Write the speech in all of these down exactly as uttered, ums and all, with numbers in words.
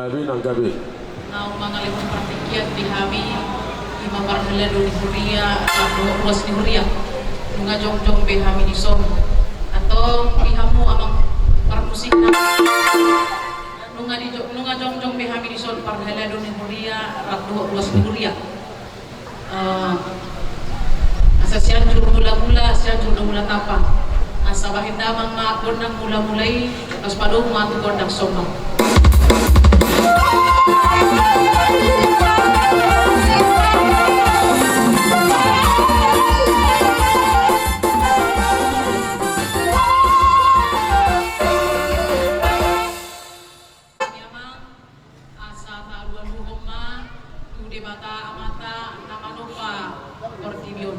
Gabe nang gabe. Naung mangalehon partingkian di hami, ima parhalado ni huria, rap dohot ruas ni huria. Nunga jongjong be hami dison. Antong di hamu amang parmusikna. Nunga di, nunga jongjong be hami dison parhalado ni huria, rap dohot ruas ni huria. Eh, asa Sianjur Mula-mula, Sianjur do Mula Tapa. Asa bahen damang ma gondang mula-mula i, laos padomu ma tu gondang sombang. Asa taalualuhon ma tu Debata Amanta na manompa portibi on.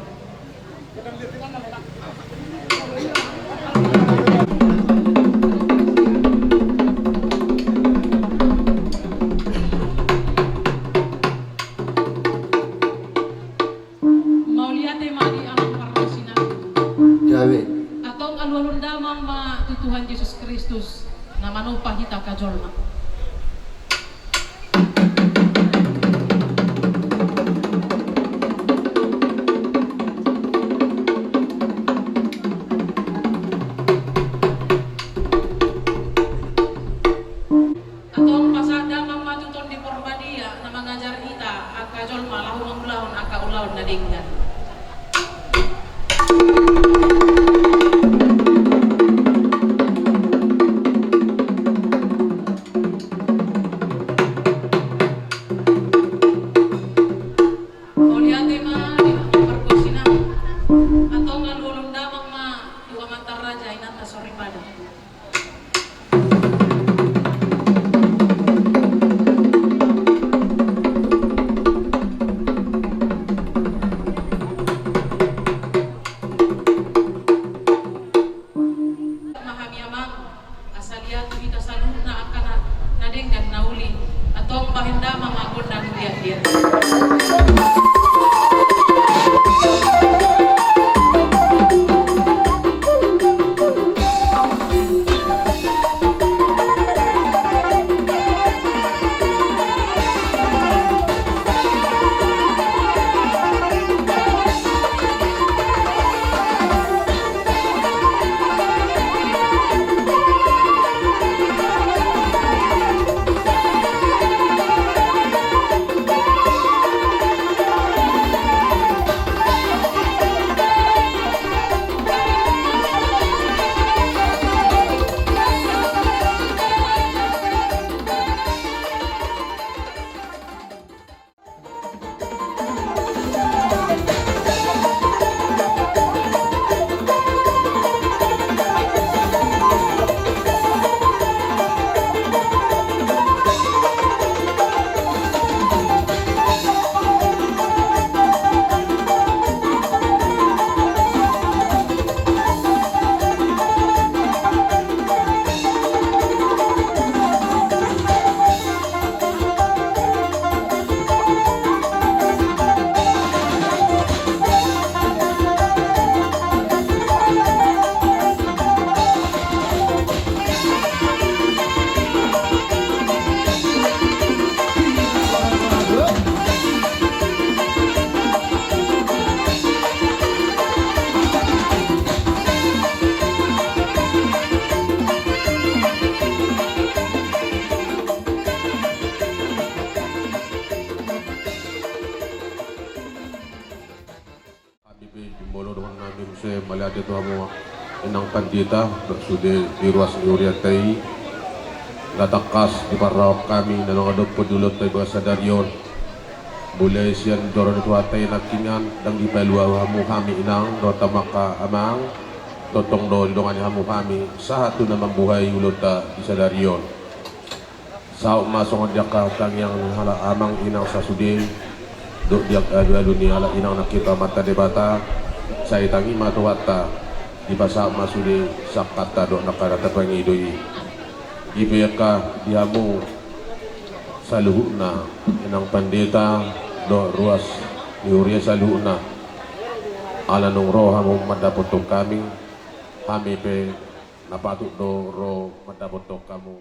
Mauliate ma di amang parmusikna. Gabe. Antong alualuhon damang ma tu Tuhan Jesus Kristus na manompa hita angka jolma. Antong pasahat damang ma tu Tondi Porbadia na mangajar hita angka jolma laho mangulahon angka ulaon na denggan. Mauliate ma di amang parmusikna. Antong alualuhon damang ma tu amanta raja, inanta soripada. Ma hami amang, asa liat tu hita saluhutna angka na, na denggan na uli, antong bahen damang ma gondang liat-liat. Hami pe jumolo dohonon nami muse mauliate tu hamu inang pandita, dohot sude di ruas ni hurianta i. Na tangkas diparrahon hami na mangadophon di ulaonta i bagas sadari on. Mulai sian joro ni Tuhanta i nangkiningan ndang dipalua hamu hami inang dohot hamu angka amang. Tongtong do didongani hamu hami sahat tu na mambuhai ulaonta di sadari on. Saut ma songon di angka tangiang ni halak amang inang sasude, dohot di angka alualu ni halak inang nangkin tu Amanta Debata, sai tangi ma Tuhanta, dipasahat ma sude sangkanta dohot na angka na tapangido i. I pe angka di hamu saluhutna, inang pandita dohot ruas ni huria saluhutna, ala naung ro hamu mandapothon hami, hami pe na patut do ro mandapothon hamu.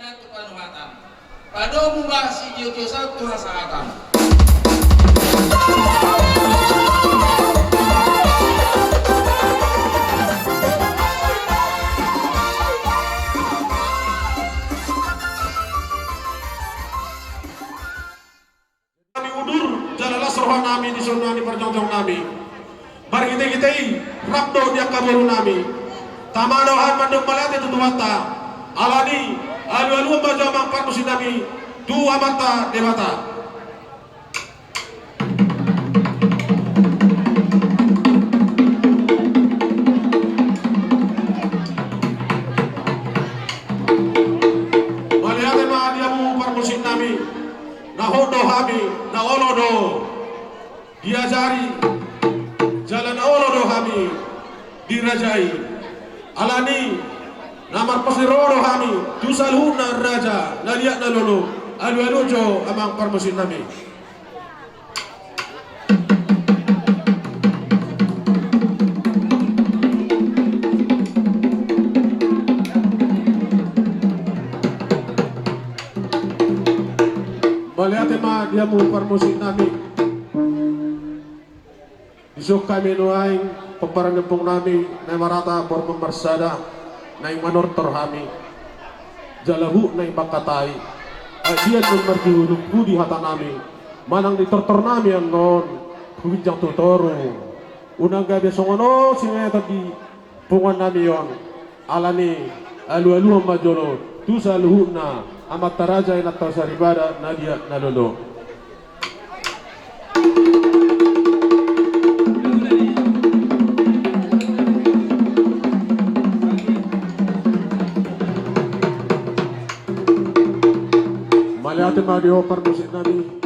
Panuhatan. Padomu ma sitiotio sahat tu hasahatan. Nami udur jala las rohanami di son nami parjongjong nami. Marhitehite i rap do di angka boru nami. Tama do hami mandok mauliate tu Tuhanta. Alani alualuhon ma jo amang parmusik nami tu Amanta Debata. Mauliate ma di hamu parmusik nami. Na hot do hami, na olo do diajari, jala na olo do hami dirajai. Alani na marpos ni roha do hami tu saluhutna raja na liat na lolo. Alualuhon jo amang parmusik nami. Mauliate ma di hamu parmusik nami. Dison hami nuaeng pomparan ni ompung nami Nai Marata Borman Marsada naeng manortor hami. Jala huhut naeng mangkatai. Ai dia nuaeng marjuhulungku di hata nami manang di tortor nami annon, huginjang tu toru. Unang gabe songon on singeton di punguan nami on. Alani alualuhon ma jolo tu saluhutna amanta raja inanta saripada na liat na lolo. Mauliate ma di ho parmusik nami.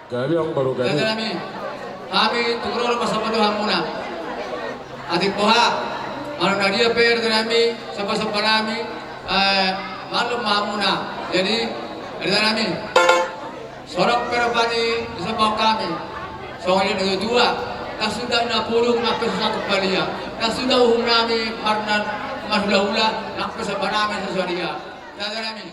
Gabe amang boru, gabe. Raja nami, hami tu Goro do pasahaton hamuna. Atik boha, manang na dia pe raja nami, sampasomba nami, eh, malum ma hamuna. Jadi, raja nami, songon pe rupani disomba hami. Songon i do na tua-tua, ndang suda na purung nang pe so sangkup balia. Ndang suda uhum nami, marna marhula-hula, nang pe somba nami so sadia. Raja nami.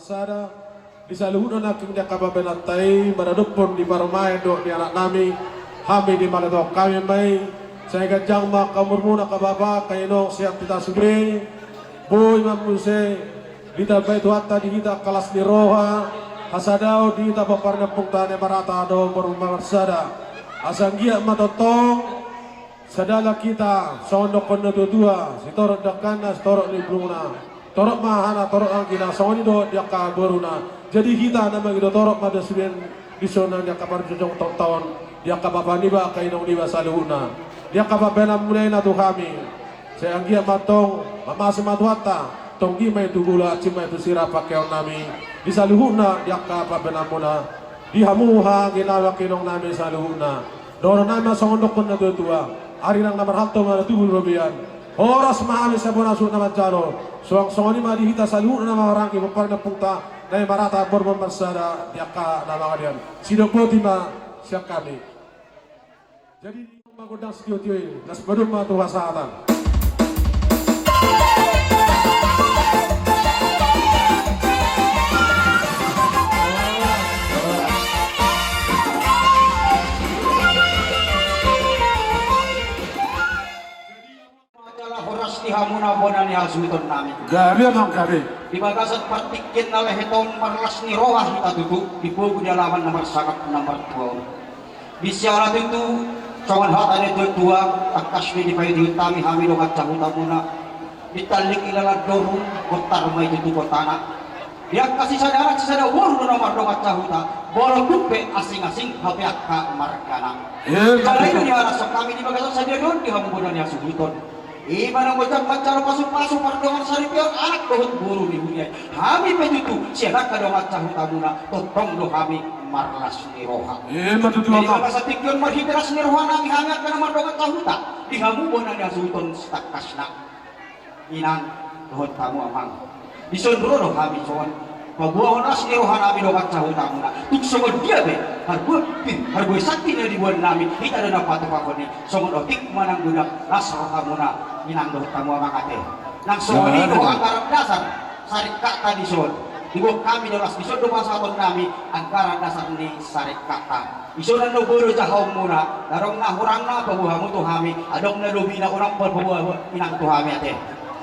Sada, di saluhutna nangkin di angka pambahenanta i, maradophon di parumaen dohot di anaknami, hami di mangalitahon hami ma i, sai ganjang ma angka umurmuna angka bapa, angka inong, sehat hita sude, boi ma muse ditambai Tuhanta di hita angka las ni roha, hasadaon di hita pomparan ni ompungta na i marhata dohot boru marsada. Asa anggiat ma tongtong, sada halak hita, songon dohonon ni natuatua, sitorop dangkanna, sitorop ni bulungna. Torop ma hahana, torop anggina, songon i dohot di angka boruna. Jadi hita na mangido torop ma tusi baen dison nang di angka parjojong tongtong, di angka bapa niba, angka inong niba saluhutna. Di angka pambahenanmuna i na tu hami. Sai anggiat ma tong, mamasi ma Tuhanta, tonggi ma i tu gula, hansit ma i tu sira pangkeonnami. Di saluhutna, di angka pambahenanmuna. Di hamu haha angginami, angka inongnami saluhutna. Dohononnami ma songon dohonon ni natuatua. Arirang na marhalto ma na tubu di robean. Horas ma hami sian bona suhut na manjalo. Suang songon i ma di hita saluhutna na marhaha anggi pomparan ni ompungta na i marhata boru marsada di angka na mangalean. Sidok boti ma sian hami. Jadi, ma gondang sitiotio i, las padomu ma tu hasahatan. Jala horas di hamuna bona ni hasuhutonnami. Gabe, amang, gabe. Di bagasan partingkian na lehet on marlas ni roha hita tutu, di pogu ni alaman na marsangap na martua on. Di siala tutu, songon hata ni natuatua, tangkas do dipaihutihut hami, hami dongan sahutamuna. Di tanding ilalan doru, bontar ma i tutu botana. Di angka sisada anak sisada boru do na mardongan sahuta, molo tung pe asing-asing hape angka margana. Eh, jala i do betul. Di anak so hami di bagasan sadari on di hamu bona ni hasuhuton. I ma na mojak manjalo pasupasu pardongan saripeon anak dohot boru ni huria i. Hami pe tutu sian angka dongan sahutamuna tongtong do hami marlas ni roha. Eh, ma tutu. Jadi amang, di bagasan tingki on marhite las ni rohanami hami angka na mardongan sahuta di hamu bona ni hasuhuton sitangkasna. Inang dohot hamu amang. Dison ro do hami songon paboahon las ni rohanami dongan sahutamuna. Tung songon dia pe, harbue, harbue santi na diboannami, hita do na patupahon i. Songon otik ma nang godang las rohamuna, inang dohot hamu amang ate. Nang songon i dohot anggaran dasar saringkatta dison. Diboan hami do las dison do pasahatonnami anggaran dasar ni saringkatta. Dison do boi do jahaonmuna, adong na hurangna paboa hamu tu hami, adong na lobina unang paboa inang tu hami ate.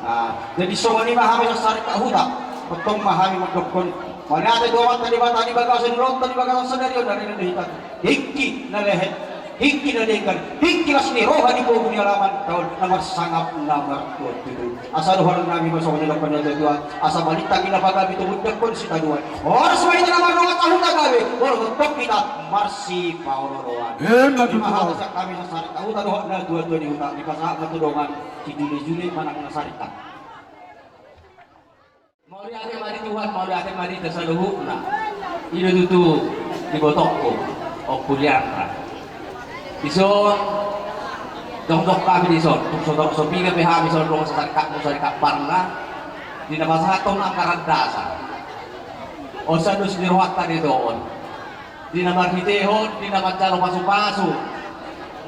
Nah, jadi songon i ma hami sasaringkat huta, tongtong ma hami mandokkon. Mauliate tu Amanta Debata di bagasan ulaonta di bagasan sadari on, na nidok hita. Tingki na lehet, tingki na denggan, tingki las ni roha di pogu ni alaman, taon na marsangap na martua tutu. Asa dohononnami ma songon nidok ni natuatua, asa balintang i na pagabe tumundalhon sitadoan. Horas ma hita na mardongan sahuta gabe, molo tongtong hita marsipaolooloan. Ima tutu. Ima hata sian hami sasaringkat huta dohot natuatua ni huta, dipasahat ma tu dongan sijulejule manang na saringkat. Mauliate ma di Tuhan, mauliate ma di hita saluhutna. I do tutu di ibotongku, Ompu Lianra. Dison, jongjong hami dison, tung so, so piga pe hami songon dongan sasaringkatmu, saringkat Parna, di na pasahathon anggaran dasar. On sandos ni rohanta do i on. Di na marhitehon, di na manjalo pasupasu,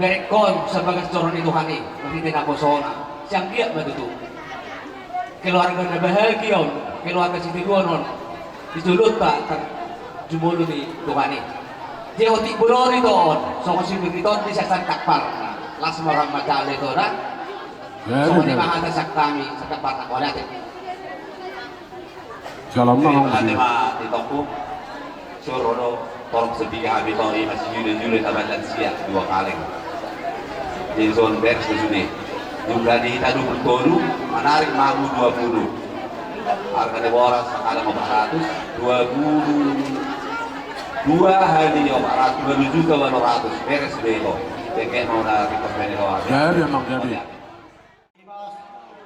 berengkon sian bagas joro ni Tuhan i, marhite naposona, sai anggiat ma tutu. Keluarga na bahagia on, keluarga sitiruon on, di jolonta tarjumolo ni Tuhan i. Jadi otik bolon i do on, songon sibir ni tondi sian saringkat Parna, las ma roham manjalo i do on. Songon i ma hata sian hami, saringkat Parna, mauliate. Salam. Jadi, mauliate ma di tongku. Soro do, torop so piga hami, tong i masih jule-jule tabalan sia dua kaleng. Jadi son beres do sude. Jumlah di hita dua puluh tolu, manarik ma hamu dua puluh. Harga ni boras sakaleng opat ratus, dua puluh dua hali opat ratus, dua puluh juta dua ratus, beres be ho. Cek mau na request be ni ho. Jadi, amang, jadi.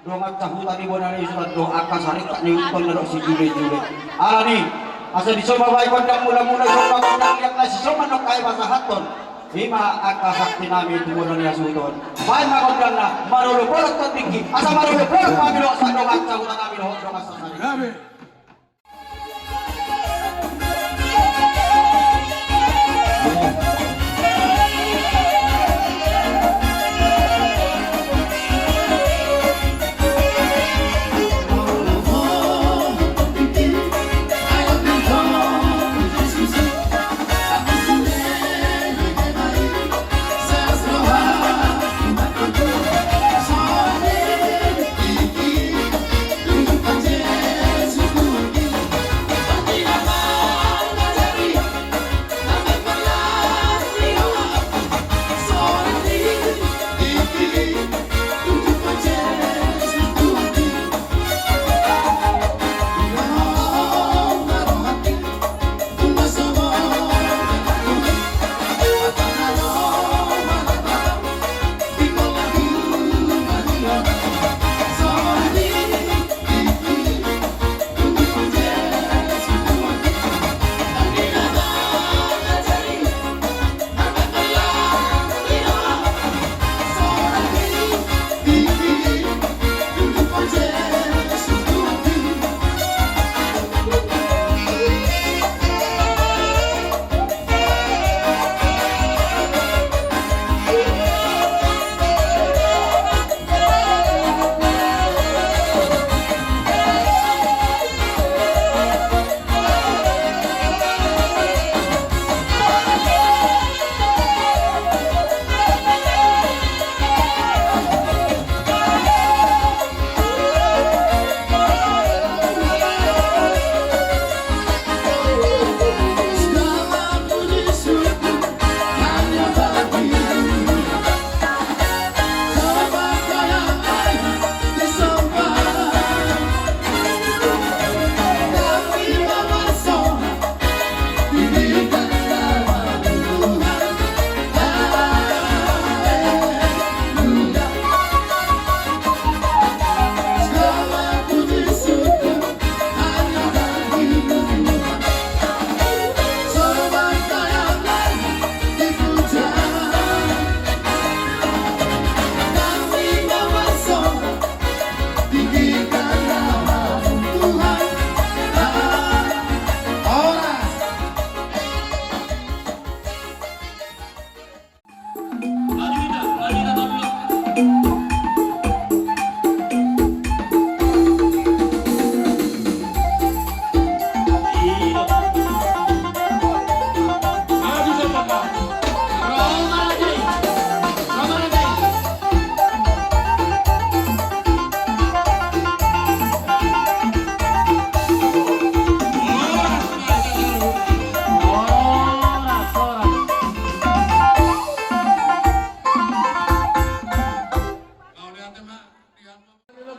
Dongan sahuta ni bona ni hasuhuton do angka saringkat ni huta na dok sijule-jule. Alani, asa dison ma baen gondang mula-mula, dison ma gondang liat na sison ma nongka i pasahathon. Ima angka sakti nami tu bona ni hasuhuton. Baen ma gondangna, marolop-olop tondingki, asa marolop-olop hami dohot dongan sahuta nami dohot dongan sasaringkat. Amin.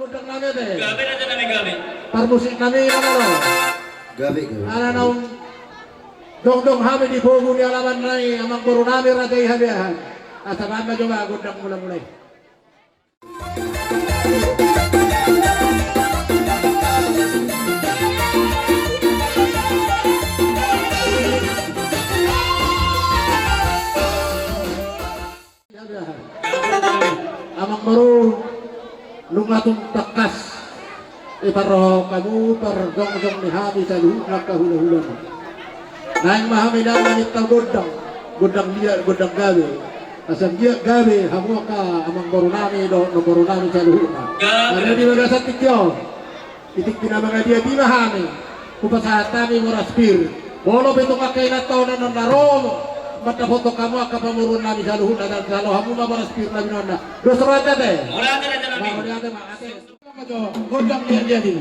Gondang nami ate. Gabe, raja nami, gabe. Parmusik nami, mana lo? Gabe, gabe. Ala naung dongdong hami di pogu ni alaman nai, amangboru nami, raja i Habeahan. Asa baen ma jo ba gondang mula-mula i. Amangboru, nunga tung tangkas diparrohahon hamu parjongjong ni hami saluhutna angka hula-hula. Naeng ma hami nang mangido gondang, gondang liat, gondang gabe. Asa liat gabe hamu angka amangboru nami dohot namboru nami saluhutna. Gabe. Alai di bagasan tingki on, di tingki na mangadi-adi ma hami, hupasahat hami boras pir. Molo pe tung angka inanta on annon na ro mandapothon hamu angka pamoruon nami saluhutna, jalo hamu ma boras pir na binoanna. Dos roha ate. Mauliate, raja nami. Mauliate ma ate. Gondang liat-liat i.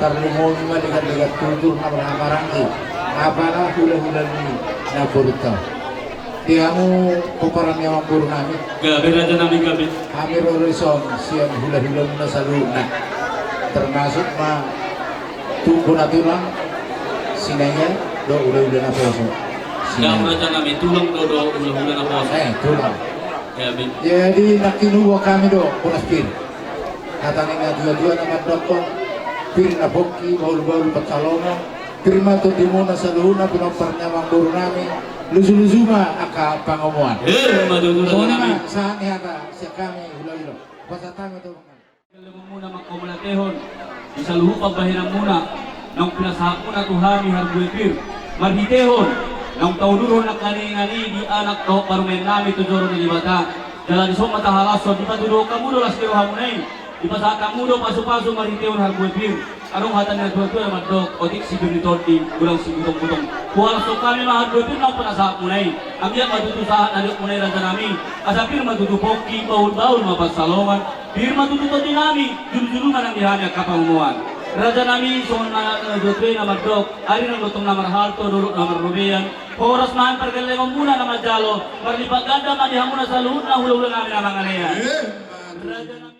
Tarlumobi ma denggan-denggan tutur na marhahamaranggi, apala hulahula ni namborunta. Di hamu pomparan ni amangboru nami. Gabe raja nami, gabe. Hami ro dison sian hulahula muna saluhutna. Termasuk ma Tulang Bonatulang, Sinaga, dohot hulahula naposo. Gabe raja nami, tulang do dohot hulahula naposo. Eh, tulang. Gabe. Jadi nangkin huboan hami do bolas pir. Hata ni natuatua na mandokkon, pir na pongki, bahulbahul pansalongan, pir ma tondimuna saluhutna, pinompar ni amangboru nami, lusululu ma angka pangomoan. Pir ma tutu raja nami. Songon i ma sahat ni hata sian hami hulahula. Pasahat hami tu. Gellengmuna manghamuliatehon di saluhut pambahenanmuna naung pinasahatmuna tu hami harbue pir, marhitehon naung taulurhon nangkaningan i di anak dohot parumaen nami tu joro ni Debata. Jala dison ma tahalashon, dipatuduhon hamu do las ni rohamuna i, dipasahat hamu do pasupasu marhitehon harbue pir. Adong hata ni natuatua na mandok, otik sipir ni tondi, godang sibutongkutong. Huhalashon hami ma harbue pir naung pinasahatmuna i. Anggiat ma tutu sahat na didokmuna i raja nami, asa pir ma tutu pongki, bahulbahul ma pansalongan, pir ma tutu tondi nami, julujulu ma nang di hami angka pangomoan. Raja nami, songon na natuatua i na mandok, ari naung tong na marhalto, dolok na marrobean, horas ma pargellengonmuna na manjalo, marlipat ganda ma di hamuna saluhutna hulahula nami na mangalean. Raja nami.